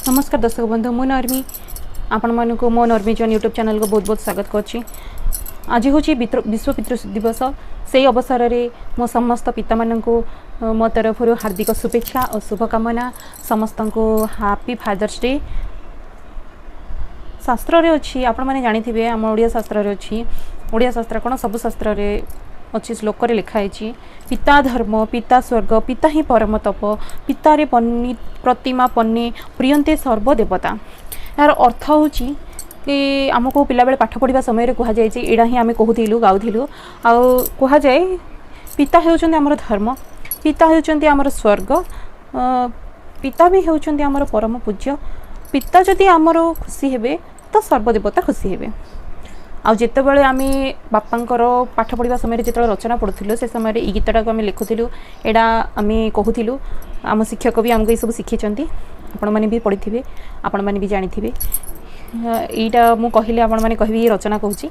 ନମସ୍କାର ଦର୍ଶକ ବନ୍ଧୁ, ମୁଁ ନର୍ମି ଆପଣମାନଙ୍କୁ ମୋ ନର୍ମି ଜନ୍ ୟୁଟ୍ୟୁବ୍ ଚ୍ୟାନେଲକୁ ବହୁତ ବହୁତ ସ୍ୱାଗତ କରୁଛି। ଆଜି ହେଉଛି ବିଶ୍ୱ ପିତୃ ଦିବସ। ସେହି ଅବସରରେ ମୋ ସମସ୍ତ ପିତାମାନଙ୍କୁ ମୋ ତରଫରୁ ହାର୍ଦ୍ଦିକ ଶୁଭେଚ୍ଛା ଓ ଶୁଭକାମନା। ସମସ୍ତଙ୍କୁ ହାପି ଫାଦର୍ସ ଡେ। ଶାସ୍ତ୍ରରେ ଅଛି, ଆପଣମାନେ ଜାଣିଥିବେ, ଆମ ଓଡ଼ିଆ ଶାସ୍ତ୍ରରେ ଅଛି। ଓଡ଼ିଆ ଶାସ୍ତ୍ର କ'ଣ, ସବୁ ଶାସ୍ତ୍ରରେ ଅଛି, ଶ୍ଲୋକରେ ଲେଖା ହେଇଛି, ପିତା ଧର୍ମ, ପିତା ସ୍ୱର୍ଗ, ପିତା ହିଁ ପରମ ତପ, ପିତାରେ ପନ୍ନି ପ୍ରତିମା ପନ୍ନେ ପ୍ରିୟନ୍ତେ ସର୍ବଦେବତା। ଏହାର ଅର୍ଥ ହେଉଛି କି ଆମକୁ ପିଲାବେଳେ ପାଠ ପଢ଼ିବା ସମୟରେ କୁହାଯାଇଛି, ଏଇଟା ହିଁ ଆମେ କହୁଥିଲୁ, ଗାଉଥିଲୁ। ଆଉ କୁହାଯାଏ ପିତା ହେଉଛନ୍ତି ଆମର ଧର୍ମ, ପିତା ହେଉଛନ୍ତି ଆମର ସ୍ୱର୍ଗ, ପିତା ବି ହେଉଛନ୍ତି ଆମର ପରମ ପୂଜ୍ୟ। ପିତା ଯଦି ଆମର ଖୁସି ହେବେ ତ ସର୍ବଦେବତା ଖୁସି ହେବେ। ଆଉ ଯେତେବେଳେ ଆମେ ବାପାଙ୍କର ପାଠ ପଢ଼ିବା ସମୟରେ ଯେତେବେଳେ ରଚନା ପଢ଼ୁଥିଲୁ, ସେ ସମୟରେ ଏଇ ଗୀତଟାକୁ ଆମେ ଲେଖୁଥିଲୁ, ଏଇଟା ଆମେ କହୁଥିଲୁ। ଆମ ଶିକ୍ଷକ ବି ଆମକୁ ଏସବୁ ଶିଖେଇଛନ୍ତି। ଆପଣମାନେ ବି ପଢ଼ିଥିବେ, ଆପଣମାନେ ବି ଜାଣିଥିବେ। ଏଇଟା ମୁଁ କହିଲେ ଆପଣମାନେ କହିବେ ଇଏ ରଚନା କହୁଛି।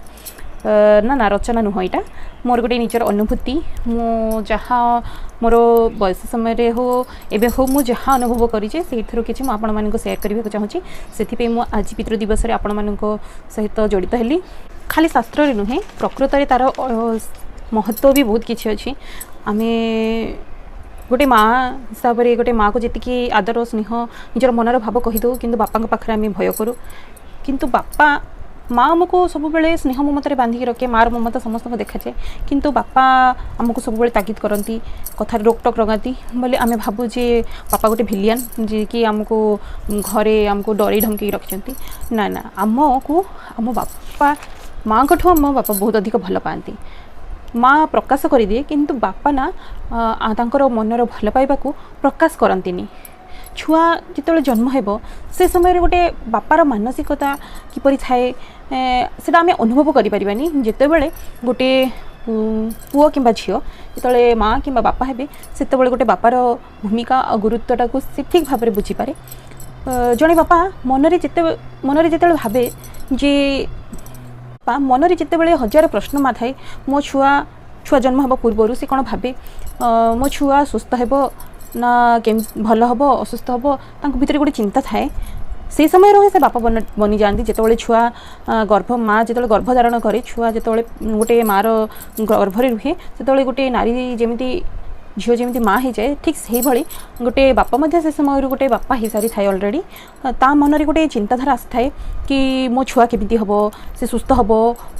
ନା ନା, ରଚନା ନୁହଁ, ଏଇଟା ମୋର ଗୋଟେ ନିଜର ଅନୁଭୂତି। ମୁଁ ଯାହା ମୋର ବୟସ ସମୟରେ ହଉ, ଏବେ ହଉ, ମୁଁ ଯାହା ଅନୁଭବ କରିଛି, ସେଇଥିରୁ କିଛି ମୁଁ ଆପଣମାନଙ୍କୁ ସେୟାର କରିବାକୁ ଚାହୁଁଛି। ସେଥିପାଇଁ ମୁଁ ଆଜି ପିତୃ ଦିବସରେ ଆପଣମାନଙ୍କ ସହିତ ଜଡ଼ିତ ହେଲି। ଖାଲି ଶାସ୍ତ୍ରରେ ନୁହେଁ, ପ୍ରକୃତରେ ତା'ର ମହତ୍ତ୍ୱ ବି ବହୁତ କିଛି ଅଛି। ଆମେ ଗୋଟେ ମା ହିସାବରେ ଗୋଟେ ମାଆକୁ ଯେତିକି ଆଦର, ସ୍ନେହ, ନିଜର ମନର ଭାବ କହିଦେଉ, କିନ୍ତୁ ବାପାଙ୍କ ପାଖରେ ଆମେ ଭୟ କରୁ। କିନ୍ତୁ ବାପା ମା ଆମକୁ ସବୁବେଳେ ସ୍ନେହ ମମତାରେ ବାନ୍ଧିକି ରଖେ। ମାଆର ମମତା ସମସ୍ତଙ୍କୁ ଦେଖାଯାଏ, କିନ୍ତୁ ବାପା ଆମକୁ ସବୁବେଳେ ତାଗିଦ କରନ୍ତି, କଥାରେ ରୋକଟୋକ ଲଗାନ୍ତି ବୋଲି ଆମେ ଭାବୁ ଯେ ବାପା ଗୋଟେ ଭିଲିଆନ୍, ଯିଏକି ଆମକୁ ଘରେ ଆମକୁ ଡରେଇ ଧମକେଇକି ରଖିଛନ୍ତି। ନା ନା, ଆମକୁ ଆମ ବାପା ମାଆଙ୍କଠୁ ଆମ ବାପା ବହୁତ ଅଧିକ ଭଲ ପାଆନ୍ତି। ମା ପ୍ରକାଶ କରିଦିଏ, କିନ୍ତୁ ବାପା ନା ତାଙ୍କର ମନର ଭଲ ପାଇବାକୁ ପ୍ରକାଶ କରନ୍ତିନି। ଛୁଆ ଯେତେବେଳେ ଜନ୍ମ ହେବ, ସେ ସମୟରେ ଗୋଟେ ବାପାର ମାନସିକତା କିପରି ଥାଏ, ସେଇଟା ଆମେ ଅନୁଭବ କରିପାରିବାନି। ଯେତେବେଳେ ଗୋଟେ ପୁଅ କିମ୍ବା ଝିଅ ଯେତେବେଳେ ମା କିମ୍ବା ବାପା ହେବେ, ସେତେବେଳେ ଗୋଟେ ବାପାର ଭୂମିକା ଆଉ ଗୁରୁତ୍ୱଟାକୁ ସେ ଠିକ୍ ଭାବରେ ବୁଝିପାରେ। ଜଣେ ବାପା ମନରେ ଯେତେବେଳେ ଭାବେ ଯେ ବାପା ମନରେ ଯେତେବେଳେ ହଜାର ପ୍ରଶ୍ନ ମା ଥାଏ, ମୋ ଛୁଆ ଜନ୍ମ ହେବା ପୂର୍ବରୁ ସେ କ'ଣ ଭାବେ, ମୋ ଛୁଆ ସୁସ୍ଥ ହେବ ନା କେମିତି, ଭଲ ହେବ, ଅସୁସ୍ଥ ହେବ, ତାଙ୍କ ଭିତରେ ଗୋଟେ ଚିନ୍ତା ଥାଏ। ସେଇ ସମୟରେ ହିଁ ସେ ବାପା ବନିଯାଆନ୍ତି। ଯେତେବେଳେ ଛୁଆ ଗର୍ଭ ମା ଯେତେବେଳେ ଗର୍ଭଧାରଣ କରେ, ଛୁଆ ଯେତେବେଳେ ଗୋଟେ ମାଆର ଗର୍ଭରେ ରୁହେ, ସେତେବେଳେ ଗୋଟେ ନାରୀ ଯେମିତି, ଝିଅ ଯେମିତି ମା ହେଇଯାଏ, ଠିକ୍ ସେଇଭଳି ଗୋଟେ ବାପା ମଧ୍ୟ ସେ ସମୟରୁ ଗୋଟେ ବାପା ହେଇସାରିଥାଏ ଅଲରେଡ଼ି। ତା ମନରେ ଗୋଟେ ଚିନ୍ତାଧାରା ଆସିଥାଏ କି ମୋ ଛୁଆ କେମିତି ହେବ, ସେ ସୁସ୍ଥ ହେବ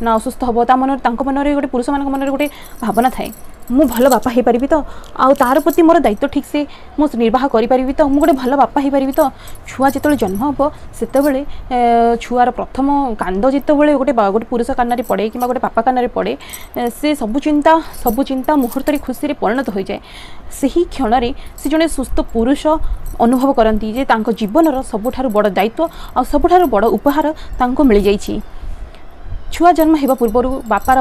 ନା ଅସୁସ୍ଥ ହେବ। ତା ମନରେ, ତାଙ୍କ ମନରେ, ଗୋଟେ ପୁରୁଷମାନଙ୍କ ମନରେ ଗୋଟେ ଭାବନା ଥାଏ, ମୁଁ ଭଲ ବାପା ହେଇପାରିବି ତ, ଆଉ ତାର ପ୍ରତି ମୋର ଦାୟିତ୍ୱ ଠିକ୍ସେ ମୁଁ ନିର୍ବାହ କରିପାରିବି ତ, ମୁଁ ଗୋଟେ ଭଲ ବାପା ହେଇପାରିବି ତ? ଛୁଆ ଯେତେବେଳେ ଜନ୍ମ ହେବ, ସେତେବେଳେ ଛୁଆର ପ୍ରଥମ କାନ୍ଦ ଯେତେବେଳେ ଗୋଟେ ପୁରୁଷ କାନରେ ପଡ଼େ କିମ୍ବା ଗୋଟେ ବାପା କାନରେ ପଡ଼େ, ସେ ସବୁ ଚିନ୍ତା ମୁହୂର୍ତ୍ତରେ ଖୁସିରେ ପରିଣତ ହୋଇଯାଏ। ସେହି କ୍ଷଣରେ ସେ ଜଣେ ସୁସ୍ଥ ପୁରୁଷ ଅନୁଭବ କରନ୍ତି ଯେ ତାଙ୍କ ଜୀବନର ସବୁଠାରୁ ବଡ଼ ଦାୟିତ୍ୱ ଆଉ ସବୁଠାରୁ ବଡ଼ ଉପହାର ତାଙ୍କୁ ମିଳିଯାଇଛି। ଛୁଆ ଜନ୍ମ ହେବା ପୂର୍ବରୁ ବାପା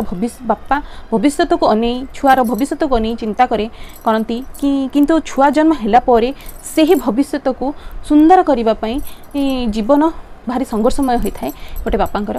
ଭବିଷ୍ୟତକୁ ଅନେଇ, ଛୁଆର ଭବିଷ୍ୟତକୁ ଅନେଇ ଚିନ୍ତା କରନ୍ତି କି, କିନ୍ତୁ ଛୁଆ ଜନ୍ମ ହେଲା ପରେ ସେହି ଭବିଷ୍ୟତକୁ ସୁନ୍ଦର କରିବା ପାଇଁ ଜୀବନ ଭାରି ସଂଘର୍ଷମୟ ହୋଇଥାଏ ଗୋଟେ ବାପାଙ୍କର।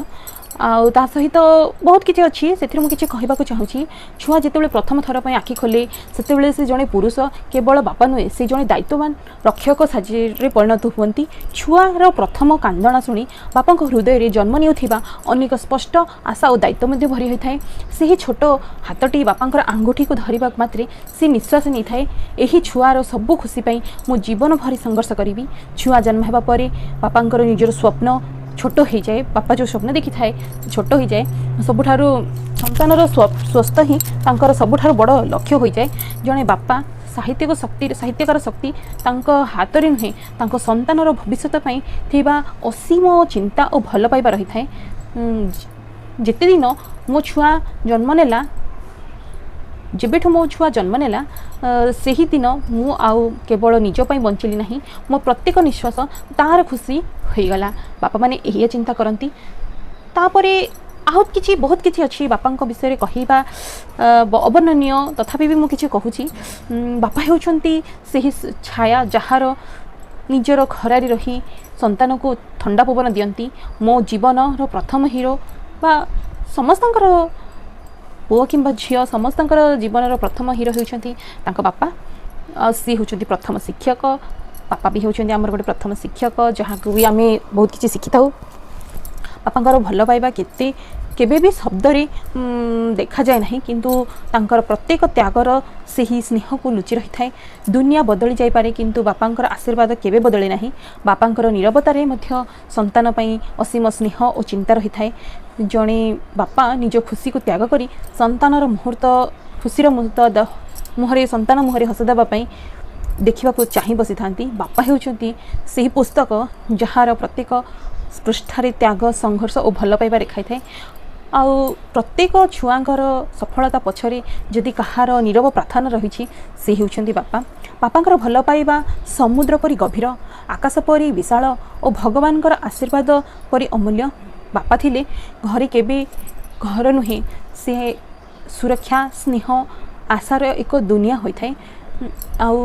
ଆଉ ତା ସହିତ ବହୁତ କିଛି ଅଛି, ସେଥିରୁ ମୁଁ କିଛି କହିବାକୁ ଚାହୁଁଛି। ଛୁଆ ଯେତେବେଳେ ପ୍ରଥମ ଥର ପାଇଁ ଆଖି ଖୋଲେ, ସେତେବେଳେ ସେ ଜଣେ ପୁରୁଷ, କେବଳ ବାପା ନୁହେଁ, ସେ ଜଣେ ଦାୟିତ୍ୱବାନ ରକ୍ଷକ ସାଜିରେ ପରିଣତ ହୁଅନ୍ତି। ଛୁଆର ପ୍ରଥମ କାନ୍ଦଣା ଶୁଣି ବାପାଙ୍କ ହୃଦୟରେ ଜନ୍ମ ନେଉଥିବା ଅନେକ ସ୍ପଷ୍ଟ ଆଶା ଓ ଦାୟିତ୍ୱ ମଧ୍ୟ ଭରି ହୋଇଥାଏ। ସେହି ଛୋଟ ହାତଟି ବାପାଙ୍କର ଆଙ୍ଗୁଠିକୁ ଧରିବା ମାତ୍ରେ ସେ ନିଶ୍ୱାସ ନେଇଥାଏ, ଏହି ଛୁଆର ସବୁ ଖୁସି ପାଇଁ ମୁଁ ଜୀବନ ଭରି ସଂଘର୍ଷ କରିବି। ଛୁଆ ଜନ୍ମ ହେବା ପରେ ବାପାଙ୍କର ନିଜର ସ୍ୱପ୍ନ ଛୋଟ ହେଇଯାଏ। ବାପା ଯେଉଁ ସ୍ୱପ୍ନ ଦେଖିଥାଏ, ସେ ଛୋଟ ହେଇଯାଏ। ସବୁଠାରୁ ସନ୍ତାନର ସ୍ୱସ୍ଥ ହିଁ ତାଙ୍କର ସବୁଠାରୁ ବଡ଼ ଲକ୍ଷ୍ୟ ହୋଇଯାଏ। ଜଣେ ବାପା ସାହିତ୍ୟିକ ଶକ୍ତି, ସାହିତ୍ୟକାର ଶକ୍ତି ତାଙ୍କ ହାତରେ ନୁହେଁ, ତାଙ୍କ ସନ୍ତାନର ଭବିଷ୍ୟତ ପାଇଁ ଥିବା ଅସୀମ ଚିନ୍ତା ଓ ଭଲ ପାଇବା ରହିଥାଏ। ଯେତେ ଦିନ ମୋ ଛୁଆ ଜନ୍ମ ନେଲା, ଯେବେଠୁ ମୋ ଛୁଆ ଜନ୍ମ ନେଲା, ସେହିଦିନ ମୁଁ ଆଉ କେବଳ ନିଜ ପାଇଁ ବଞ୍ଚିଲି ନାହିଁ, ମୋ ପ୍ରତ୍ୟେକ ନିଶ୍ୱାସ ତାର ଖୁସି ହୋଇଗଲା। ବାପାମାନେ ଏଇଆ ଚିନ୍ତା କରନ୍ତି। ତାପରେ ଆଉ କିଛି, ବହୁତ କିଛି ଅଛି ବାପାଙ୍କ ବିଷୟରେ କହିବା ଅବର୍ଣ୍ଣନୀୟ, ତଥାପି ବି ମୁଁ କିଛି କହୁଛି। ବାପା ହେଉଛନ୍ତି ସେହି ଛାୟା, ଯାହାର ନିଜର ଖରାରେ ରହି ସନ୍ତାନକୁ ଥଣ୍ଡା ପବନ ଦିଅନ୍ତି। ମୋ ଜୀବନର ପ୍ରଥମ ହିରୋ ବା ସମସ୍ତଙ୍କର ପୁଅ କିମ୍ବା ଝିଅ, ସମସ୍ତଙ୍କର ଜୀବନର ପ୍ରଥମ ହିରୋ ହେଉଛନ୍ତି ତାଙ୍କ ବାପା। ଆଉ ସିଏ ହେଉଛନ୍ତି ପ୍ରଥମ ଶିକ୍ଷକ, ବାପା ବି ହେଉଛନ୍ତି ଆମର ଗୋଟେ ପ୍ରଥମ ଶିକ୍ଷକ, ଯାହାକୁ ବି ଆମେ ବହୁତ କିଛି ଶିଖିଥାଉ। ବାପାଙ୍କର ଭଲ ପାଇବା କେତେ କେବେ ବି ଶବ୍ଦରେ ଦେଖାଯାଏ ନାହିଁ, କିନ୍ତୁ ତାଙ୍କର ପ୍ରତ୍ୟେକ ତ୍ୟାଗର ସେହି ସ୍ନେହକୁ ଲୁଚି ରହିଥାଏ। ଦୁନିଆ ବଦଳି ଯାଇପାରେ, କିନ୍ତୁ ବାପାଙ୍କର ଆଶୀର୍ବାଦ କେବେ ବଦଳେ ନାହିଁ। ବାପାଙ୍କର ନିରବତାରେ ମଧ୍ୟ ସନ୍ତାନ ପାଇଁ ଅସୀମ ସ୍ନେହ ଓ ଚିନ୍ତା ରହିଥାଏ। ଜଣେ ବାପା ନିଜ ଖୁସିକୁ ତ୍ୟାଗ କରି ସନ୍ତାନର ମୁହୂର୍ତ୍ତ, ଖୁସିର ମୁହୂର୍ତ୍ତ ମୁହଁରେ, ସନ୍ତାନ ମୁହଁରେ ହସ ଦେବା ପାଇଁ ଦେଖିବାକୁ ଚାହିଁ ବସିଥାନ୍ତି। ବାପା ହେଉଛନ୍ତି ସେହି ପୁସ୍ତକ ଯାହାର ପ୍ରତ୍ୟେକ ପୃଷ୍ଠାରେ ତ୍ୟାଗ, ସଂଘର୍ଷ ଓ ଭଲ ପାଇବା ଲେଖାଇଥାଏ। ଆଉ ପ୍ରତ୍ୟେକ ଛୁଆଙ୍କର ସଫଳତା ପଛରେ ଯଦି କାହାର ନିରବ ପ୍ରାର୍ଥନା ରହିଛି, ସେ ହେଉଛନ୍ତି ବାପା। ବାପାଙ୍କର ଭଲ ପାଇବା ସମୁଦ୍ର ପରି ଗଭୀର, ଆକାଶ ପରି ବିଶାଳ ଓ ଭଗବାନଙ୍କର ଆଶୀର୍ବାଦ ପରି ଅମୂଲ୍ୟ। ବାପା ଥିଲେ ଘରେ କେବେ ଘର ନୁହେଁ, ସେ ସୁରକ୍ଷା, ସ୍ନେହ, ଆଶାର ଏକ ଦୁନିଆ ହୋଇଥାଏ। ଆଉ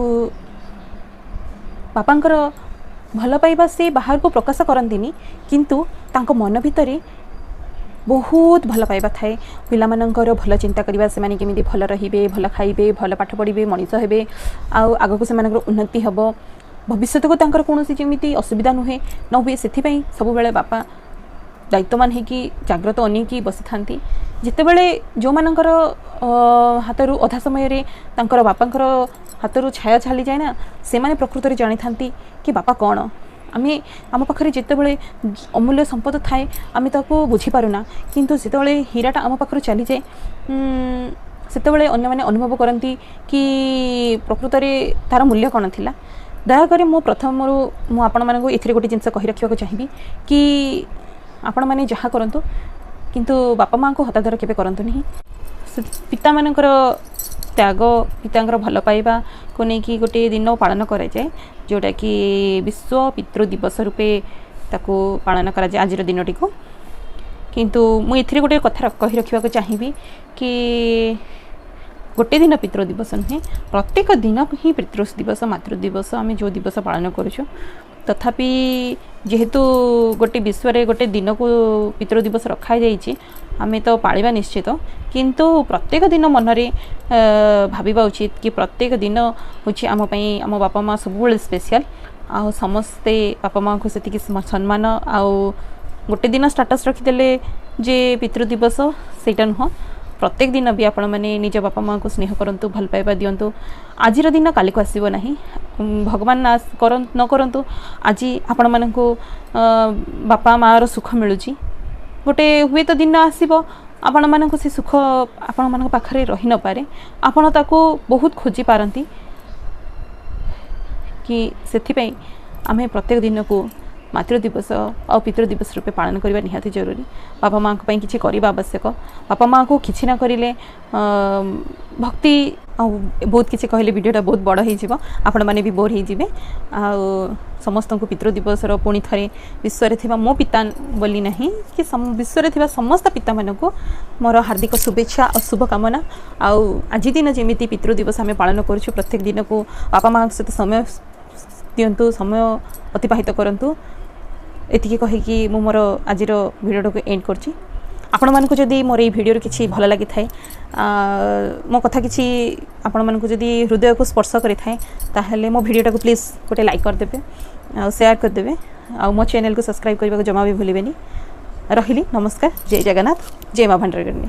ବାପାଙ୍କର ଭଲ ପାଇବା ସେ ବାହାରକୁ ପ୍ରକାଶ କରନ୍ତିନି, କିନ୍ତୁ ତାଙ୍କ ମନ ଭିତରେ ବହୁତ ଭଲ ପାଇବା ଥାଏ। ପିଲାମାନଙ୍କର ଭଲ ଚିନ୍ତା କରିବା, ସେମାନେ କେମିତି ଭଲ ରହିବେ, ଭଲ ଖାଇବେ, ଭଲ ପାଠ ପଢ଼ିବେ, ମଣିଷ ହେବେ ଆଉ ଆଗକୁ ସେମାନଙ୍କର ଉନ୍ନତି ହେବ, ଭବିଷ୍ୟତକୁ ତାଙ୍କର କୌଣସି ଯେମିତି ଅସୁବିଧା ନ ହୁଏ, ସେଥିପାଇଁ ସବୁବେଳେ ବାପା ଦାୟିତ୍ୱବାନ ହେଇକି ଜାଗ୍ରତ ଅନେଇକି ବସିଥାନ୍ତି। ଯେତେବେଳେ ଯେଉଁମାନଙ୍କର ହାତରୁ ଅଧା ସମୟରେ ତାଙ୍କର ବାପାଙ୍କର ହାତରୁ ଛାୟା ଚାଲିଯାଏ ନା, ସେମାନେ ପ୍ରକୃତରେ ଜାଣିଥାନ୍ତି କି ବାପା କ'ଣ। ଆମେ ଆମ ପାଖରେ ଯେତେବେଳେ ଅମୂଲ୍ୟ ସମ୍ପଦ ଥାଏ, ଆମେ ତାକୁ ବୁଝିପାରୁନା, କିନ୍ତୁ ଯେତେବେଳେ ହୀରାଟା ଆମ ପାଖରୁ ଚାଲିଯାଏ, ସେତେବେଳେ ଅନ୍ୟମାନେ ଅନୁଭବ କରନ୍ତି କି ପ୍ରକୃତରେ ତା'ର ମୂଲ୍ୟ କ'ଣ ଥିଲା। ଦୟାକରି ମୁଁ ପ୍ରଥମରୁ ମୁଁ ଆପଣମାନଙ୍କୁ ଏଥିରେ ଗୋଟେ ଜିନିଷ କହି ରଖିବାକୁ ଚାହିଁବି କି ଆପଣମାନେ ଯାହା କରନ୍ତୁ, କିନ୍ତୁ ବାପା ମାଆଙ୍କୁ ହତାଦର କେବେ କରନ୍ତୁ ନାହିଁ। ପିତାମାନଙ୍କର ତ୍ୟାଗ, ପିତାଙ୍କର ଭଲ ପାଇବାକୁ ନେଇକି ଗୋଟିଏ ଦିନ ପାଳନ କରାଯାଏ, ଯେଉଁଟାକି ବିଶ୍ୱ ପିତୃ ଦିବସ ରୂପେ ତାକୁ ପାଳନ କରାଯାଏ ଆଜିର ଦିନଟିକୁ। କିନ୍ତୁ ମୁଁ ଏଥିରେ ଗୋଟେ କଥା କହି ରଖିବାକୁ ଚାହିଁବି କି ଗୋଟେ ଦିନ ପିତୃ ଦିବସ ନୁହେଁ, ପ୍ରତ୍ୟେକ ଦିନ ହିଁ ପିତୃ ଦିବସ, ମାତୃ ଦିବସ, ଆମେ ଯେଉଁ ଦିବସ ପାଳନ କରୁଛୁ। ତଥାପି ଯେହେତୁ ଗୋଟେ ବିଶ୍ୱରେ ଗୋଟେ ଦିନକୁ ପିତୃ ଦିବସ ରଖାଯାଇଛି, ଆମେ ତ ପାଳିବା ନିଶ୍ଚିତ, କିନ୍ତୁ ପ୍ରତ୍ୟେକ ଦିନ ମନରେ ଭାବିବା ଉଚିତ କି ପ୍ରତ୍ୟେକ ଦିନ ହେଉଛି ଆମ ପାଇଁ ଆମ ବାପା ମା' ସବୁବେଳେ ସ୍ପେଶିଆଲ। ଆଉ ସମସ୍ତେ ବାପା ମାଆଙ୍କୁ ସେତିକି ସମ୍ମାନ, ଆଉ ଗୋଟେ ଦିନ ଷ୍ଟାଟସ୍ ରଖିଦେଲେ ଯେ ପିତୃ ଦିବସ ସେଇଟା ନୁହଁ, ପ୍ରତ୍ୟେକ ଦିନ ବି ଆପଣମାନେ ନିଜ ବାପା ମାଆଙ୍କୁ ସ୍ନେହ କରନ୍ତୁ, ଭଲ ପାଇବା ଦିଅନ୍ତୁ। ଆଜିର ଦିନ କାଲିକୁ ଆସିବ ନାହିଁ। ଭଗବାନ ନ କରନ୍ତୁ ଆଜି ଆପଣମାନଙ୍କୁ ବାପା ମାଆର ସୁଖ ମିଳୁଛି, ଗୋଟେ ହୁଏତ ଦିନ ଆସିବ ଆପଣମାନଙ୍କୁ ସେ ସୁଖ ଆପଣମାନଙ୍କ ପାଖରେ ରହିନପାରେ, ଆପଣ ତାକୁ ବହୁତ ଖୋଜିପାରନ୍ତି କି। ସେଥିପାଇଁ ଆମେ ପ୍ରତ୍ୟେକ ଦିନକୁ ମାତୃ ଦିବସ ଆଉ ପିତୃ ଦିବସ ରୂପେ ପାଳନ କରିବା ନିହାତି ଜରୁରୀ। ବାପା ମାଆଙ୍କ ପାଇଁ କିଛି କରିବା ଆବଶ୍ୟକ। ବାପା ମାଆଙ୍କୁ କିଛି ନ କରିଲେ ଭକ୍ତି, ଆଉ ବହୁତ କିଛି କହିଲେ ଭିଡ଼ିଓଟା ବହୁତ ବଡ଼ ହେଇଯିବ, ଆପଣମାନେ ବି ବୋର୍ ହେଇଯିବେ। ଆଉ ସମସ୍ତଙ୍କୁ ପିତୃ ଦିବସର ପୁଣି ଥରେ ବିଶ୍ୱରେ ଥିବା ମୋ ପିତା ବୋଲି ନାହିଁ କି ବିଶ୍ୱରେ ଥିବା ସମସ୍ତ ପିତାମାନଙ୍କୁ ମୋର ହାର୍ଦ୍ଦିକ ଶୁଭେଚ୍ଛା ଆଉ ଶୁଭକାମନା। ଆଉ ଆଜି ଦିନ ଯେମିତି ପିତୃ ଦିବସ ଆମେ ପାଳନ କରୁଛୁ, ପ୍ରତ୍ୟେକ ଦିନକୁ ବାପା ମାଆଙ୍କ ସହିତ ସମୟ ଦିଅନ୍ତୁ, ସମୟ ଅତିବାହିତ କରନ୍ତୁ। ଏତିକି କହିକି ମୁଁ ମୋର ଆଜିର ଭିଡ଼ିଓଟାକୁ ଏଣ୍ଡ କରୁଛି। ଆପଣମାନଙ୍କୁ ଯଦି ମୋର ଏଇ ଭିଡ଼ିଓରୁ କିଛି ଭଲ ଲାଗିଥାଏ, ମୋ କଥା କିଛି ଆପଣମାନଙ୍କୁ ଯଦି ହୃଦୟକୁ ସ୍ପର୍ଶ କରିଥାଏ, ତାହେଲେ ମୋ ଭିଡ଼ିଓଟାକୁ ପ୍ଲିଜ୍ ଗୋଟେ ଲାଇକ୍ କରିଦେବେ ଆଉ ସେୟାର କରିଦେବେ, ଆଉ ମୋ ଚ୍ୟାନେଲକୁ ସବସ୍କ୍ରାଇବ୍ କରିବାକୁ ଜମା ବି ଭୁଲିବେନି। ରହିଲି, ନମସ୍କାର, ଜୟ ଜଗନ୍ନାଥ, ଜୟ ମା ଭଣ୍ଡାରଗିଣୀ।